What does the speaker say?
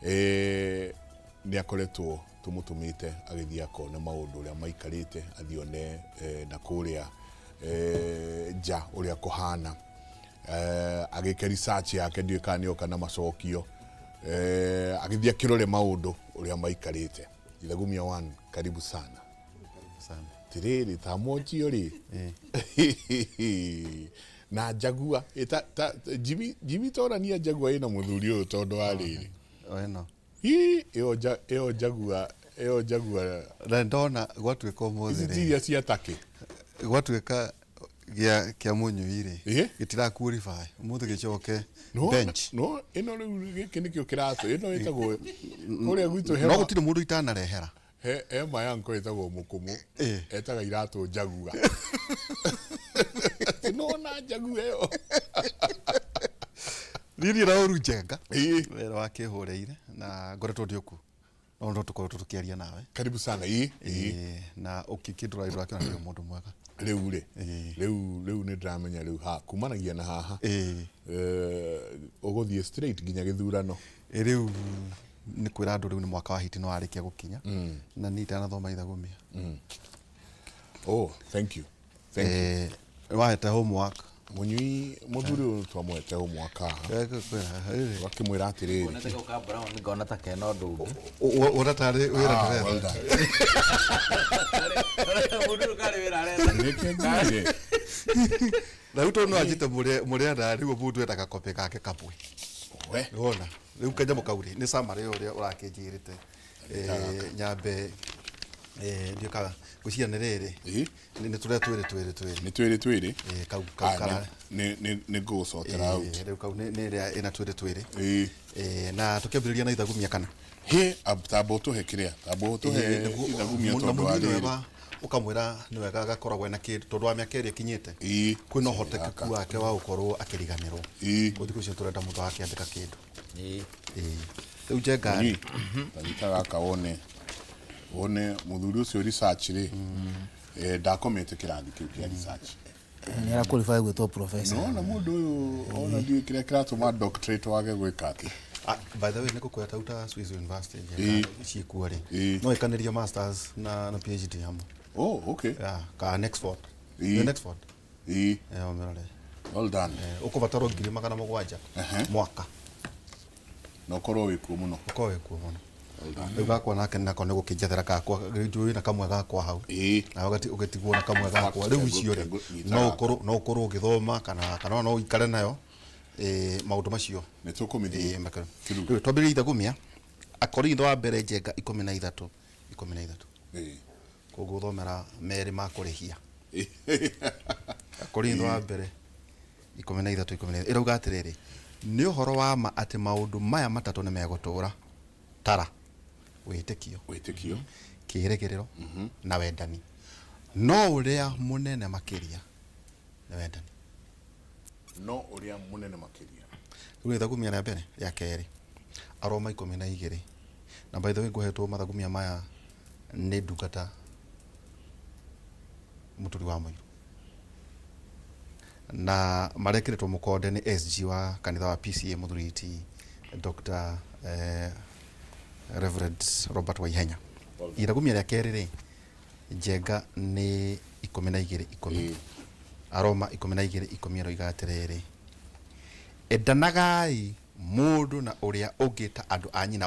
Nĩ akoretwo tũmũtũmĩte agĩthiĩ akone maũndũ ũrĩa maikarĩte, athiĩ one na kũrĩa nja ũrĩa kũhana, agĩke research yake. Ndiũĩ kana nĩ oka na macokio, agĩthiĩ akĩrore maũndũ ũrĩa maikarĩte. Ithagumia one, karibu sana. Sana. Tirĩrĩ ta monjio rĩ na njagua. Ta, Jimmy, Jimmy, torania njagua ĩna mũthuri ũyũ tondũ wa rĩrĩ. O ĩno. Ii, ĩyo njagua, ĩyo njagua. Na ndona gwatuĩka ũmũthĩ ici rĩ, ti iria cia takĩ. Gwatuĩka gĩa kĩa mũnyui rĩ, gĩtira qualify ũmũthĩ gĩcoke No, bench. No ĩno rĩu, gĩkĩ nĩkĩo kĩratũ ĩno ĩtagwo kũrĩa gwitũ. No Hema gũtirĩ mũndũ itanarehera. Hema ya nko ĩtagwo mũkũmũ. Etaga iratũ njagua. Nona njagua ĩyo. Niĩ na ũru njenga wĩra wa kĩhũrĩire na ngoretwo ndĩ okuo, no tũkoretwo tũkĩaria nawe. Karibu sana, ĩ. Na ũkĩndora ndũrakĩona ndĩ mũndũ mwega. Rĩu rĩ, rĩu nĩ ndĩramenya rĩu ha kumanagia na haha. Ũgũthiĩ straight nginya gĩthurano. Ĩ, rĩu nĩ kwĩra andũ rĩu nĩ mwaka wa hiti nĩ warĩkia gũkinya na niĩ itanathoma ithagumia. Oh, thank you, thank you. Wahete homework. Mũnyui, mũthuri ũyũ twamwete homework haha, ũgakĩmwĩra atĩrĩrĩ. Wonete kau ka brown ngona ta kena ũndũ ũngĩ. Wona tarĩ wĩra Ah, ndĩretha. well done. Mũndũ ũyũ karĩ wĩra aretha. Nĩkĩo njugire. Na rĩu tondũ no anjĩte mũrĩana rĩu mũndũ enda gakope gake kamwe. We. Wona rĩu kanyamũ kau rĩ, nĩ summary ũrĩa ũrakĩnjĩrĩte. Nyambe ndiũĩ kana ngwĩciria nĩ rĩrĩ. Nĩ tũrĩa twĩrĩ twĩrĩ twĩrĩ. Nĩ twĩrĩ twĩrĩ. Kau Ah, kara nĩ ngũgũcokera out. Rĩu kau nĩ ĩrĩa ĩna twĩrĩ twĩrĩ. Ĩ. Na tũkĩambĩrĩria na ithagumia kana? Hĩ, tamba ũtũhe kĩrĩa, tamba ũtũhe ithagumia Na tondũ wa mũnyui nĩ rĩrĩ. wega ũkamwĩra nĩ wega agakoragwo ena kĩndũ tondũ wa mĩaka ĩrĩa ĩkinyĩte kwĩna ũhotekeku wake wa gũkorwo akĩriganĩrwo. Thikũ icio tũrenda mũndũ agakĩandĩka kĩndũ. Rĩu njenga. Mũnyui, tanyita gaka wone mũthuri ũcio research rĩ, ndakomete kĩrathi kĩu kĩa research. Nĩ ara qualify gwĩtwo professor. Nona mũndũ ũyũ, ona ndiũĩ kĩrĩa kĩratũma doctorate wage gwĩka atĩ. Ah, by the way, nĩ gũkwĩra ta Swiss University njenga ciĩkuo rĩ, no ĩkanĩrio masters na PhD hamwe. Oh, okay. Yeah, ka Nexford. Nĩ Nexford. Ũmĩrore. Well done. Ũkũbatarwo 700,000 mwaka. Na ũkorwo wĩkuo mũno. Ũkorwo wĩkuo mũno. Well done. Rĩu gakwa nake nako nĩ gũkĩnjethera gakwa, rĩu wĩna kamwe gakwa hau. Na ũgĩtigwo na kamwe gakwa rĩu icio rĩ, nyita no gaka. ũkorwo ũgĩthoma kana no ũikare nayo, maũndũ macio. Nĩ tũkũmĩthiĩ. Through. Rĩu twambĩrĩrie ithagumia Akorintho wa mbere, njenga, 13:13. Koguo thomera merĩ ma kũrĩhia. Akorintho wa mbere 13:13 ĩrauga atĩrĩrĩ, nĩ ũhoro wa ma atĩ maũndũ maya matatũ nĩ megũtũũra tara: wĩtĩkio, wĩtĩkio, kĩĩrĩgĩrĩro na wendani, no ũrĩa mũnene makĩria nĩ wendani. No ũrĩa mũnene makĩria. Rĩu ithagumia rĩa mbere, rĩa kerĩ, Aroma 12. Na by the way, ngũhetwo mathagumia maya nĩ ndungata mũturi wa mũiru na marekĩrĩtwo mũkonde nĩ SG wa kanitha wa PCA, mũthuri ti Dr. Reverend Robert Waihenya. Ithagumia rĩa kerĩ rĩ, njenga, nĩ 12:10. Aroma 12:10 ĩroiga atĩrĩrĩ, endanagai mũndũ na ũrĩa ũngĩ ta andũ a nyina.